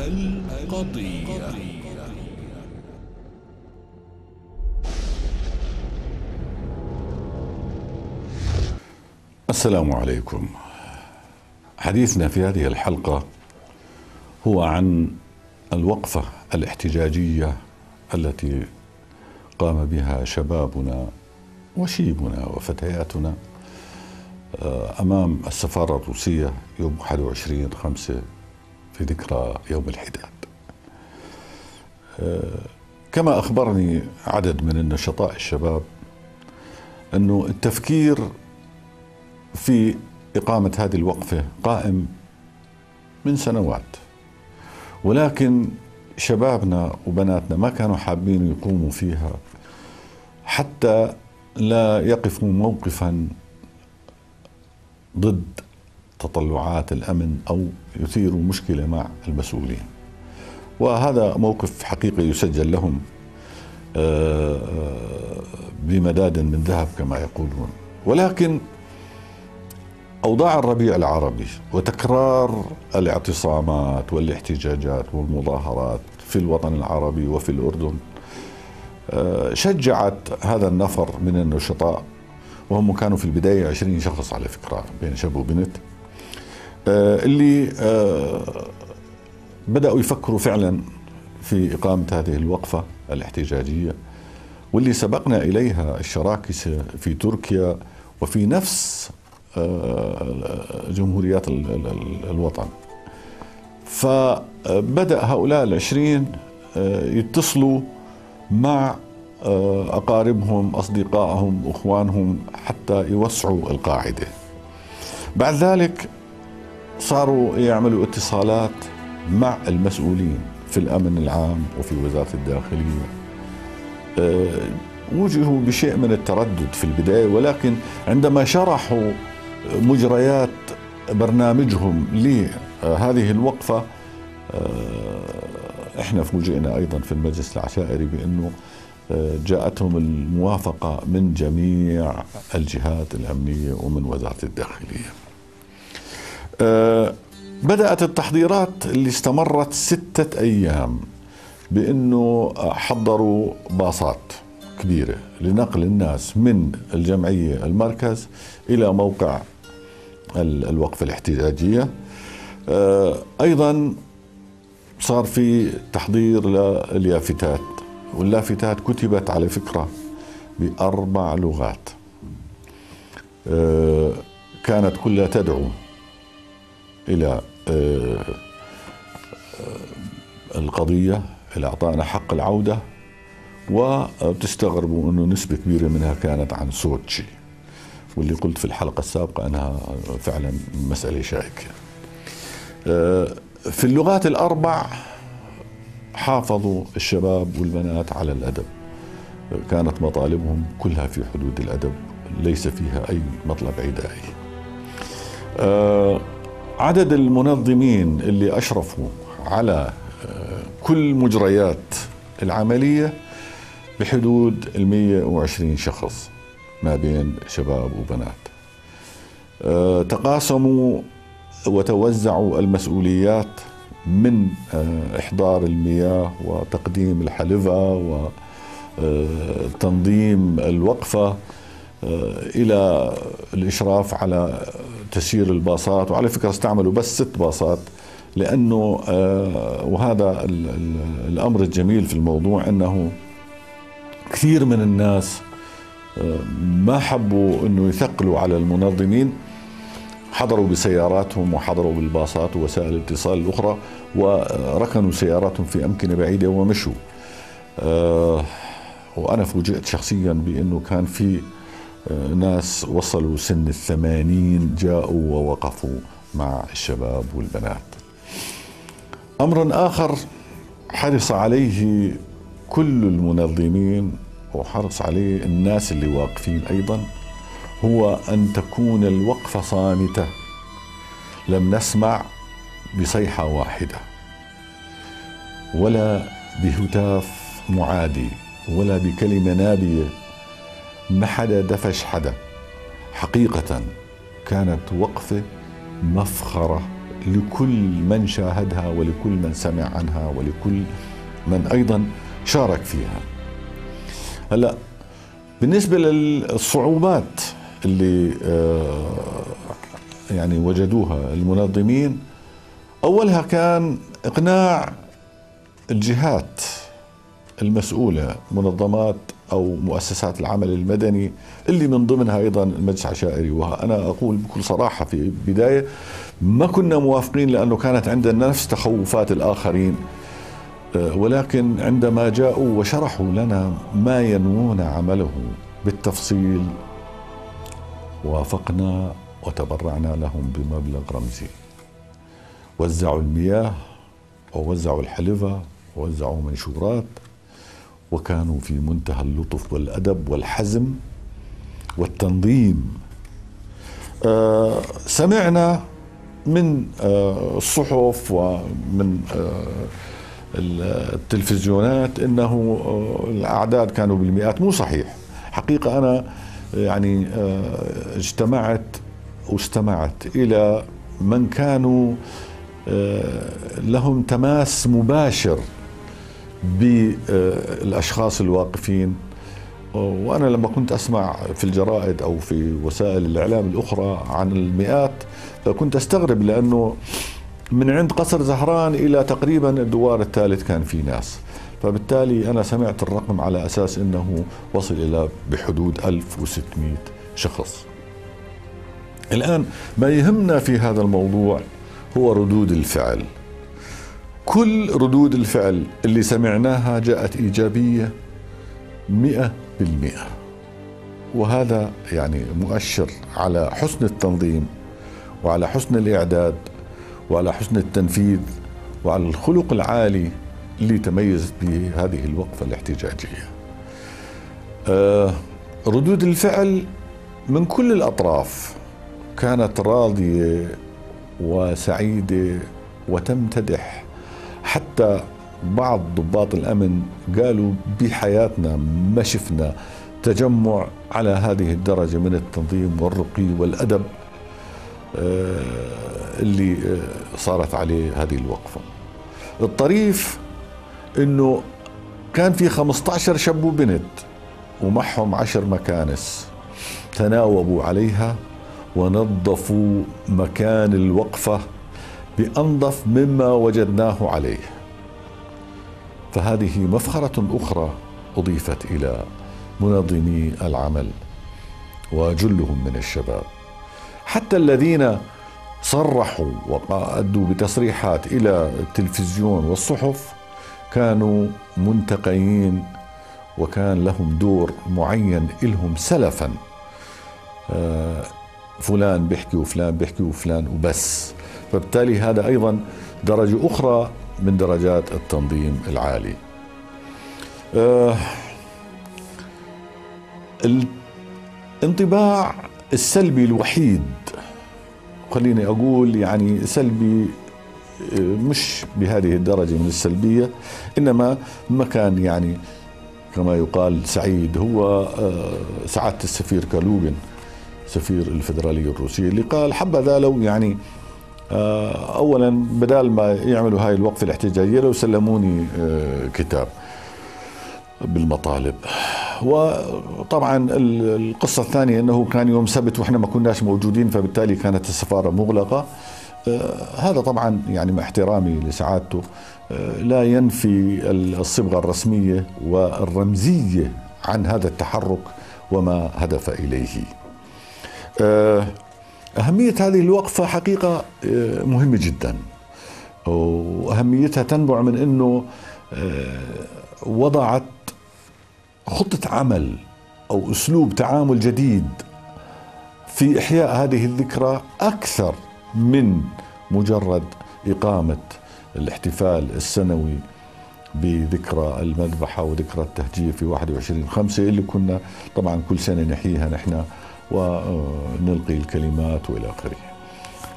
القضية. السلام عليكم. حديثنا في هذه الحلقة هو عن الوقفة الاحتجاجية التي قام بها شبابنا وشيبنا وفتياتنا أمام السفارة الروسية يوم 21/5 في ذكرى يوم الحداد. كما أخبرني عدد من النشطاء الشباب أنه التفكير في إقامة هذه الوقفة قائم من سنوات، ولكن شبابنا وبناتنا ما كانوا حابين يقوموا فيها حتى لا يقفوا موقفا ضد تطلعات الأمن أو يثيروا مشكلة مع المسؤولين، وهذا موقف حقيقي يسجل لهم بمداد من ذهب كما يقولون. ولكن أوضاع الربيع العربي وتكرار الاعتصامات والاحتجاجات والمظاهرات في الوطن العربي وفي الأردن شجعت هذا النفر من النشطاء، وهم كانوا في البداية 20 شخص على فكرة بين شاب وبنت، اللي بدأوا يفكروا فعلا في إقامة هذه الوقفة الاحتجاجية، واللي سبقنا إليها الشراكسة في تركيا وفي نفس جمهوريات الوطن. فبدأ هؤلاء 20 يتصلوا مع أقاربهم، أصدقائهم، أخوانهم، حتى يوسعوا القاعدة. بعد ذلك صاروا يعملوا اتصالات مع المسؤولين في الأمن العام وفي وزارة الداخلية. وجهوا بشيء من التردد في البداية، ولكن عندما شرحوا مجريات برنامجهم لهذه الوقفة احنا فوجئنا أيضا في المجلس العشائري بأنه جاءتهم الموافقة من جميع الجهات الأمنية ومن وزارة الداخلية. بدأت التحضيرات اللي استمرت 6 أيام بأنه حضروا باصات كبيرة لنقل الناس من الجمعية المركز إلى موقع الوقفة الاحتجاجية. أيضا صار في تحضير لليافتات، واللافتات كتبت على فكرة ب4 لغات، كانت كلها تدعو إلى القضية، إلى إعطائنا حق العودة، وبتستغربوا أنه نسبة كبيرة منها كانت عن سوتشي، واللي قلت في الحلقة السابقة أنها فعلا مسألة شائكة. في اللغات 4 حافظوا الشباب والبنات على الأدب، كانت مطالبهم كلها في حدود الأدب، ليس فيها أي مطلب عدائي. عدد المنظمين اللي أشرفوا على كل مجريات العملية بحدود 120 شخص ما بين شباب وبنات. تقاسموا وتوزعوا المسؤوليات من إحضار المياه وتقديم الحلفة وتنظيم الوقفة إلى الإشراف على تسيير الباصات. وعلى فكرة استعملوا بس 6 باصات، لأنه وهذا الأمر الجميل في الموضوع أنه كثير من الناس ما حبوا أنه يثقلوا على المنظمين، حضروا بسياراتهم وحضروا بالباصات ووسائل الاتصال الأخرى، وركنوا سياراتهم في أمكنة بعيدة ومشوا. وأنا فوجئت شخصيا بأنه كان في ناس وصلوا سن 80 جاءوا ووقفوا مع الشباب والبنات. أمر آخر حرص عليه كل المنظمين وحرص عليه الناس اللي واقفين أيضا، هو أن تكون الوقفة صامتة. لم نسمع بصيحة واحدة ولا بهتاف معادي ولا بكلمة نابية، ما حدا دفش حدا. حقيقة كانت وقفة مفخرة لكل من شاهدها ولكل من سمع عنها ولكل من أيضا شارك فيها. هلأ بالنسبة للصعوبات اللي يعني وجدوها المنظمين، أولها كان إقناع الجهات المسؤولة، منظمات أو مؤسسات العمل المدني اللي من ضمنها أيضا المجلس العشائري. وأنا أقول بكل صراحة في البداية ما كنا موافقين، لأنه كانت عندنا نفس تخوفات الآخرين، ولكن عندما جاءوا وشرحوا لنا ما ينوون عمله بالتفصيل وافقنا وتبرعنا لهم بمبلغ رمزي. وزعوا المياه ووزعوا الحلفة ووزعوا منشورات، وكانوا في منتهى اللطف والأدب والحزم والتنظيم. سمعنا من الصحف ومن التلفزيونات انه الاعداد كانوا بالمئات، مو صحيح. حقيقة انا يعني اجتمعت واستمعت الى من كانوا لهم تماس مباشر بالاشخاص الواقفين، وانا لما كنت اسمع في الجرائد او في وسائل الاعلام الاخرى عن المئات فكنت استغرب، لانه من عند قصر زهران الى تقريبا الدوار الثالث كان في ناس، فبالتالي انا سمعت الرقم على اساس انه وصل الى بحدود 1600 شخص. الان ما يهمنا في هذا الموضوع هو ردود الفعل. كل ردود الفعل اللي سمعناها جاءت ايجابيه 100%، وهذا يعني مؤشر على حسن التنظيم وعلى حسن الاعداد وعلى حسن التنفيذ وعلى الخلق العالي اللي تميزت به هذه الوقفة الاحتجاجية. ردود الفعل من كل الأطراف كانت راضية وسعيدة وتمتدح، حتى بعض ضباط الأمن قالوا بحياتنا ما شفنا تجمع على هذه الدرجة من التنظيم والرقي والأدب اللي صارت عليه هذه الوقفة. الطريف انه كان في 15 شاب وبنت ومعهم 10 مكانس تناوبوا عليها ونظفوا مكان الوقفة بأنظف مما وجدناه عليه. فهذه مفخرة أخرى أضيفت إلى منظمي العمل وجلهم من الشباب. حتى الذين صرحوا وأدوا بتصريحات إلى التلفزيون والصحف كانوا منتقيين وكان لهم دور معين إلهم سلفا، فلان بيحكي وفلان بيحكي وفلان وبس. فبالتالي هذا أيضا درجة أخرى من درجات التنظيم العالي. الانطباع السلبي الوحيد، خليني أقول يعني سلبي مش بهذه الدرجة من السلبية، إنما ما كان يعني كما يقال سعيد، هو سعادة السفير كالوغن سفير الفدرالية الروسية، اللي قال حبذا لو يعني أولا بدال ما يعملوا هاي الوقفة الاحتجاجية لو سلموني كتاب بالمطالب. وطبعا القصة الثانية أنه كان يوم سبت وإحنا ما كناش موجودين، فبالتالي كانت السفارة مغلقة. هذا طبعا يعني مع احترامي لسعادته لا ينفي الصبغة الرسمية والرمزية عن هذا التحرك وما هدف إليه. أهمية هذه الوقفة حقيقة مهمة جدا، وأهميتها تنبع من أنه وضعت خطة عمل أو أسلوب تعامل جديد في إحياء هذه الذكرى أكثر من مجرد إقامة الاحتفال السنوي بذكرى المذبحة وذكرى التهجير في 21/5 اللي كنا طبعا كل سنة نحييها نحن ونلقي الكلمات وإلى آخره.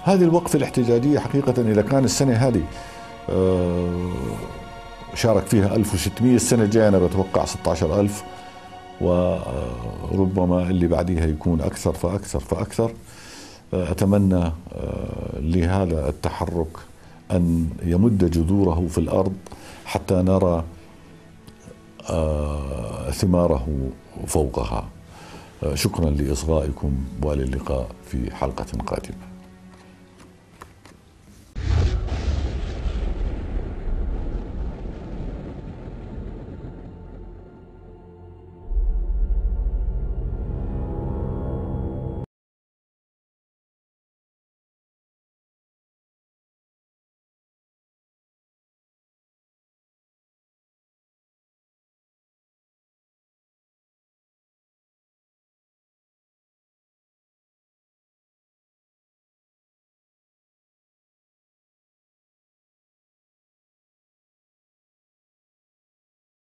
هذه الوقفة الاحتجاجية حقيقة إذا كان السنة هذه شارك فيها 1600، السنة الجاية أنا بتوقع 16,000، وربما اللي بعديها يكون أكثر فأكثر فأكثر. أتمنى لهذا التحرك أن يمد جذوره في الأرض حتى نرى ثماره فوقها. شكرا لإصغائكم، والى اللقاء في حلقة قادمة.